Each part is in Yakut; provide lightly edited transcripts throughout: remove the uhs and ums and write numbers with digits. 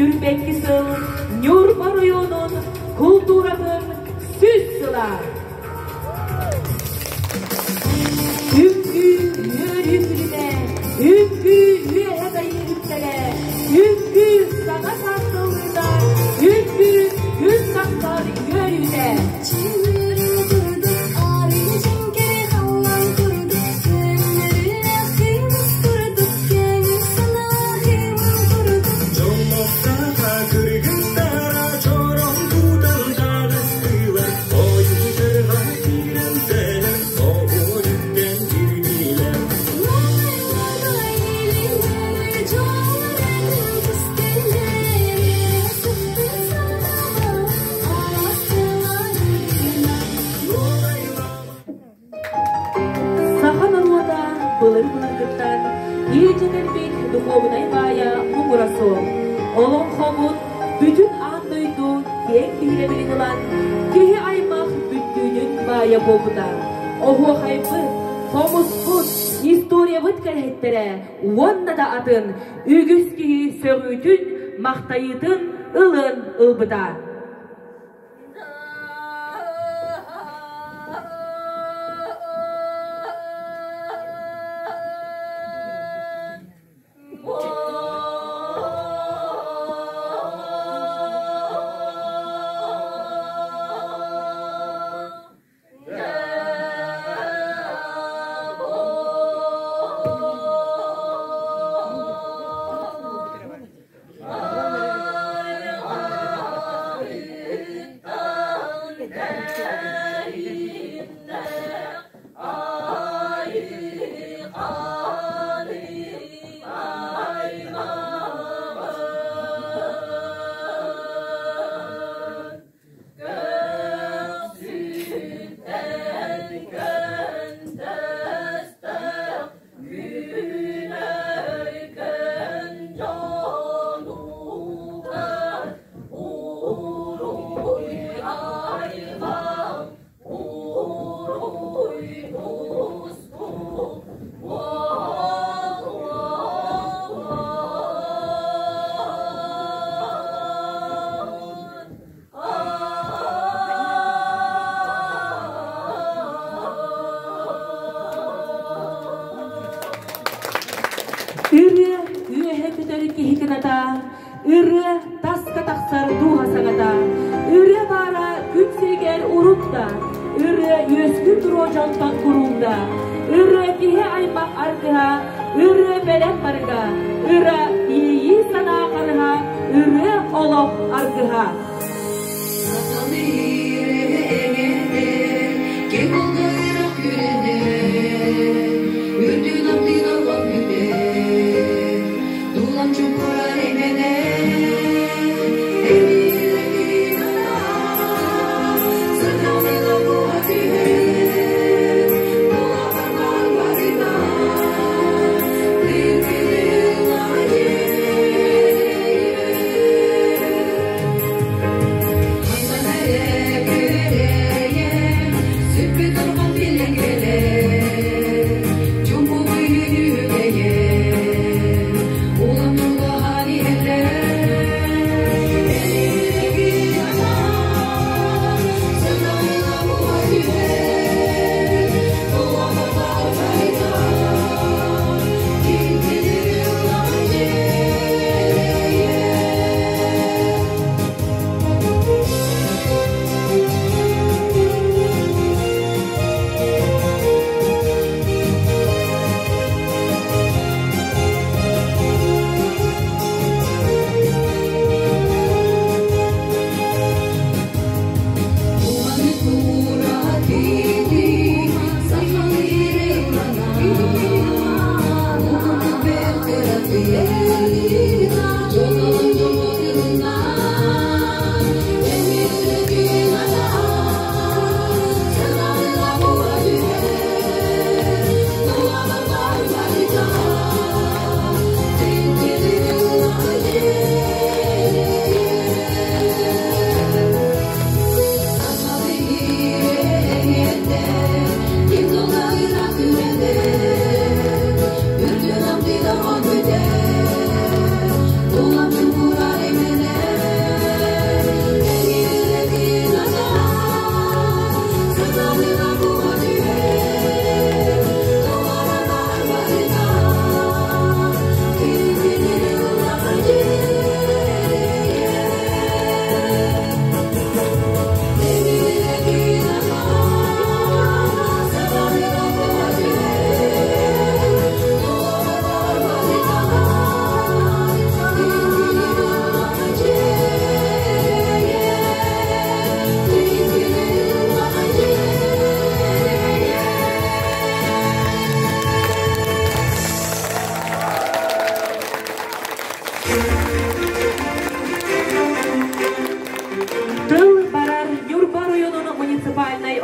Сүүрбэкки сыл Ньурба оройуонун култууратын 100 сыла. Үҥкүү үөрүү күлүмэ, үҥкүү үөһэ дайыы үктэлэ, үҥкүү саҥа саастыллыыта, үҥкүү күн тахсар үөрүүтэ. Саха норуота былыр-былыргыттан илдьэ кэлбит духуобунай баайа муҥура суох. Олоҥхобут бүтүн аан дойду киэҥ биһирэбилин ылан, киһи аймах бүттүүнүн баайа буолбута. Оһуохайбыт, хомуспут, историябыт кэрэһиттэрэ уонна да атын үгүс киһи сөҕүүтүн, махтайыытын ылын ылбыта. Ырыа үөһэ көтөр киһи кыната, ырыа таска тахсар дууһа саҥата, ырыа баара күн сиригэр урут да, ырыа үөскүү туруо дьонтон куруук да, ырыа киһи аймах аргыһа, ырыа бэлэм барыга, ыра иэйии санаа харыһа, ырыа олох аргыһа.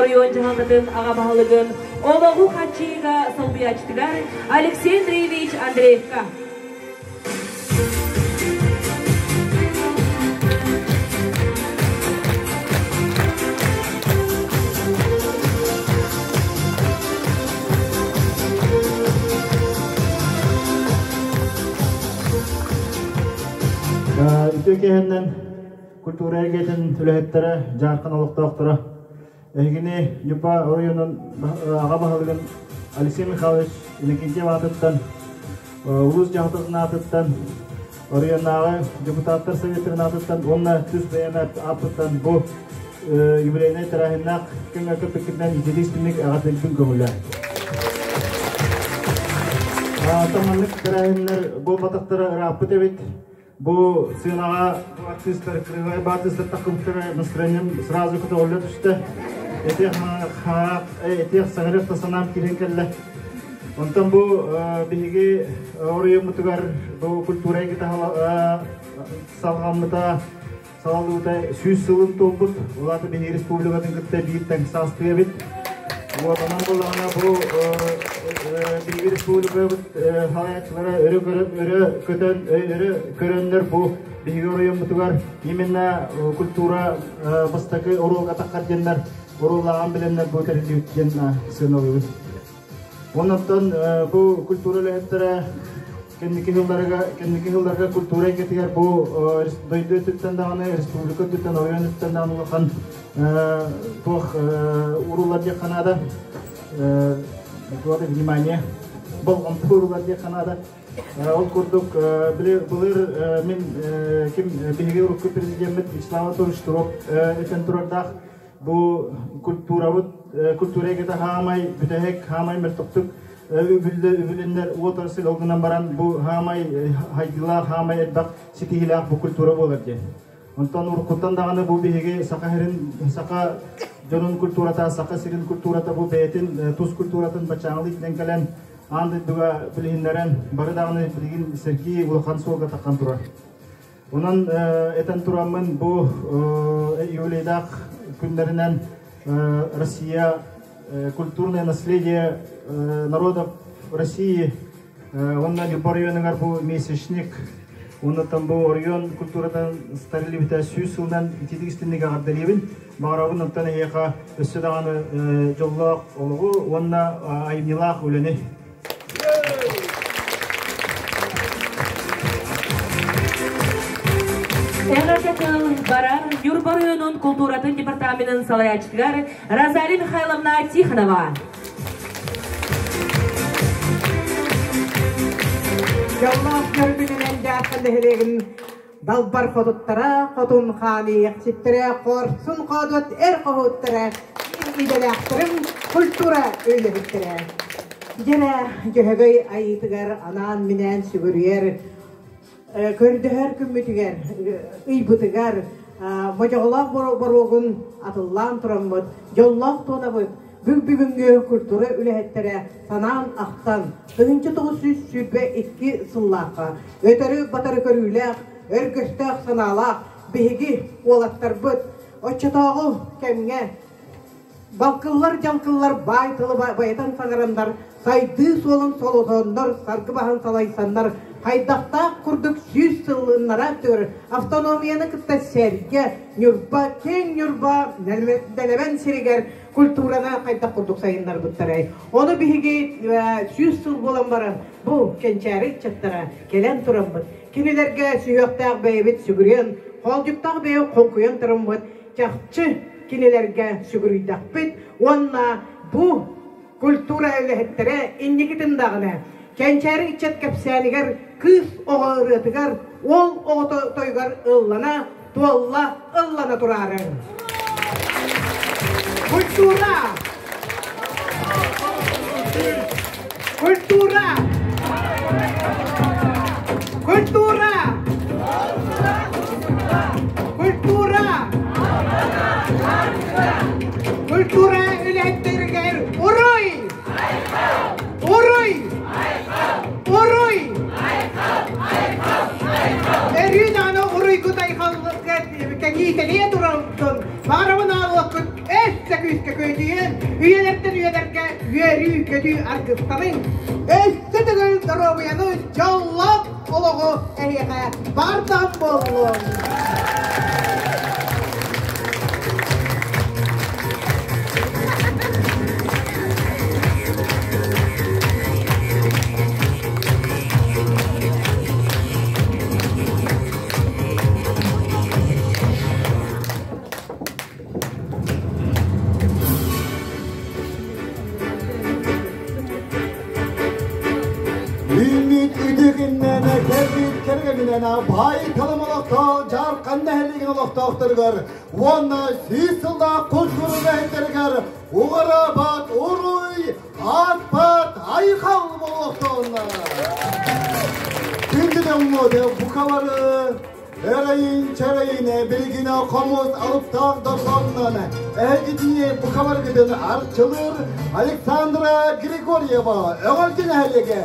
оройуон дьаһалтатын аҕа баһылыгын олоҕу хааччыйыыга солбуйааччытыгар Алексей Андреевич Андреевка. Үтүө киэһэннэн культура эйгэтин үлэһиттэрэ, Дьаархан олохтоохторо Эһигини Ньурба оройуонун аҕа баһылыгын Алексей Михайлович Иннокентьев аатыттан, улуус дьаһалтатын аатыттан, оройуоннааҕы депутаттар советтарын аатыттан уонна тус бэйэм ааппыттан бу юбилейнай тэрээһиннээх күҥҥэ кыттыккытынан ититии-истиҥник эҕэрдэлиибин көҥүллээн. Маннык тэрээһиннэр буолбатахтара ырааппыт эбит. Бу сыанаҕа артыыстар, кырыгай артыыстар таххыбыттара настроением сразу көтөҕүллэ түстэ. Этиэх этиэх саҥарыах да санаам киирэн кэллэ. Онтон бу биһиги оройуоммутугар бу культура эйгэтэ салҕаммыта салаллыбыта 100 сылын туолбут. Ол аата биһиги республикатын кытта биир тэҥ саастыы эбит. Вот онон буллаҕына бу биһиги республикабыт салайааччылара өрө өрө көтөн өрө көрөннөр бу биһиги оройуоммутугар именно культура бастакы оруолга таххар диэннэр оруоллааҕын билэннэр бу тэриллибит диэн сыаналыыбын. Оннуттан бу культура үлэһиттэрэ кэнники сылларга кэнники сылларга культура эйгэтигэр бу дойду өттүттэн даҕаны республика өттүттэн оройуон өттүттэн даҕаны улахан туох ууруллар диэххэ наада внимание болҕомто ууруллар диэххэ наада ол курдук былыр мин ким биһиги урукку президеммит Вячеслав Анатольевич Штыров этэн турардаах бу культурабыт культура эйгэтэ хаамай бүтэһик хаамай мөлтөхтүк үбүлүннэр отрасль ол гынан баран бу хаамай хайдыылаах хаамай элбэх ситиһиилээх бу культура буолар диэн Онтон уруккуттан даҕаны бу биһиги саха сирин, саха дьонун культурата, саха сирин культурата бу бэйэтин тус культуратын баччааҥылыы итинэн кэлэн аан дойдуга билиһиннэрэн бары даҕаны билигин сэргии улахан суолга таххан турар. Онон этэн тураммын бу юбилейдаах күннэринэн Россия культурное наследие народов России Уонна Ньурба оройуонугар бу месячник уонна там бу оройуон культуратын старилибитэ 100 сылынан ититик истинник эҕэрдэлиибин. Баҕарабын онтон эһиэхэ өссө даҕаны дьоллоох олоҕу уонна айымньылаах үлэни. Эҕэрдэ тыл барар Ньурба оройуонун култууратын департаменын салайааччытыгар Розалия Михайловна Тихонова. Дьоллоох дьөргүнүнэн дьаахха нэһилиэгин далбар хотуттара, хотун хаалыйыахситтэрэ, хорсун хоодуот эр хоһууттара, идэлээхтэрин культура үлэһиттэрэ. Дьэрэ Дьөһөгөй айыытыгар анаан-минээн сүгүрүйэр көрдөһөр күммүтүгэр, ыйбытыгар модьоҕолоох боруогун атыллаан тураммыт, дьоллоох туонабыт, бүгүҥҥү культура үлэһиттэрэ санаан ахтан, 1922 сыллаахха өтөрү-батары көрүүлээх, өргөстөөх санаалаах биһиги уолаттарбыт оччотооҕу кэмҥэ Балкыллар-дьалкыллар баай тылы байытан саҥараннар, сайдыы суолун солотоннор, саргы баһын салайсаннар, хайдахтаах курдук 100 сыллыннара өттүгэр автономияны кытта сэргэ Ньурба, киэҥ Ньурба Дэлэбэн сиригэр культураны хайдах курдук сайыннарбыттарай. Ону биһиги 100 сыл буолан баран бу кэнчээри ыччаттара кэлэн тураммыт, кинилэргэ сүһүөхтээх бэйэбит сүгүрүйэн, хоолдьуктаах бэйэ хоҥкуйан тураммыт, чахчы кинилэргэ сүгүрүйдэхпит уонна бу культура үлэһиттэрэ инникитин даҕаны кэнчээри ыччат кэпсээнигэр кыыс оҕо ырыатыгар уол оҕото тойугар ыллана туолла ыллана тураарын. Культура! Культура! Культура! Культура! Культура үлэһиттэригэр уруй! Уруй! Уруй! Өрүү даҕаны уруйгут айхаллыкка кэҥиитэлиэ туралтын, баарабын аалыаххыт өссө күүскэ. күөдүйэн, үйэлэртэн үйэлэргэ үөрүү-көтүү аргыстаныҥ! Өссө төгүл доруобуйаны, дьоллоох олоҕу эһиэхэ баардаан буоллун! Үүммүт үтүгүннэнэ кэлбит кэргэнинэн баай талым олохтоох Дьаархан нэһилиэгин олохтоохторугар уонна 100 сыллаах культура үлэһиттэригэр уҕараабат уруй, аатпат айхал буолуохтооннор. Күндү дьоммут букалары Эрэйин чэрэйин билигин хомус алыптаах дорҕоонунан эһигитини букаларгытын арчылыыр Александра Григорьева Өҥөлдьө нэһилиэгэ.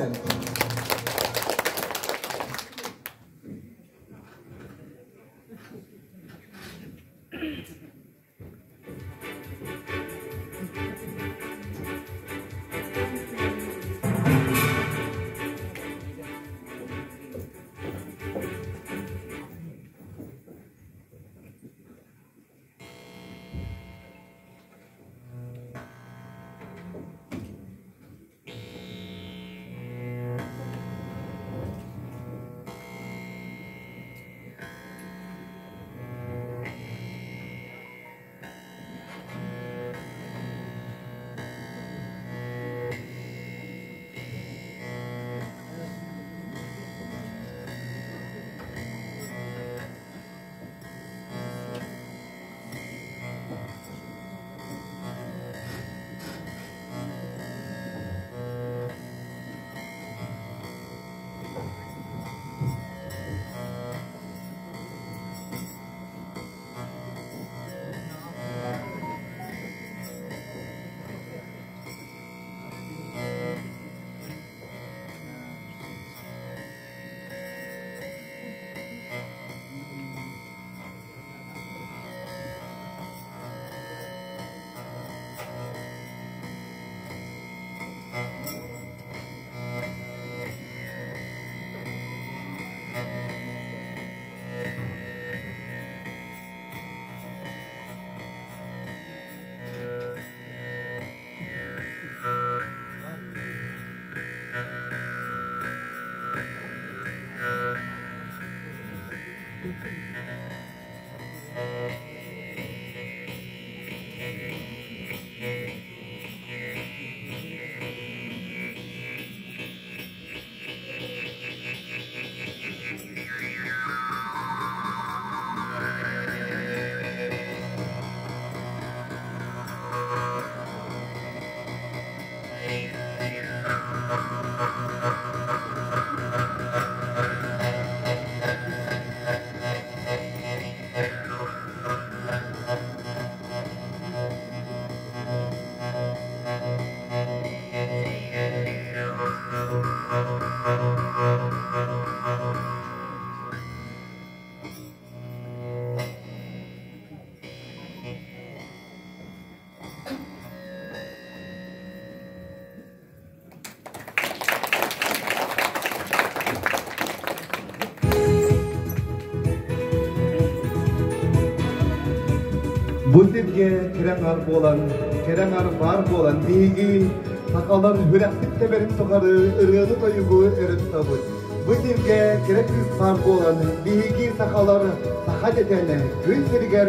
Бу сиргэ кэрэ аҥар буолан, кэрэ аҥар баар буолан биһиги сахалар үрэхпит тэбэрин тухары ырыаны-тойугу өрө тутабыт. Бу сиргэ кэрэ кыыс баар буолан биһиги сахалар саха дэтэн күн сиригэр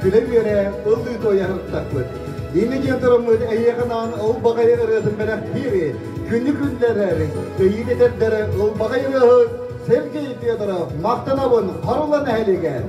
күлэ-үөрэ ыллыы-туойа сырыттахпыт. Инньэ диэн тураммыт эйиэхэ анаан ылбаҕай ырыатын бэлэхтиир күнү күллэрэр, өйүүн этэрдэр ылбаҕай ырыаһыт Сергей Федоров махтанабын Хорула нэһилиэгэр.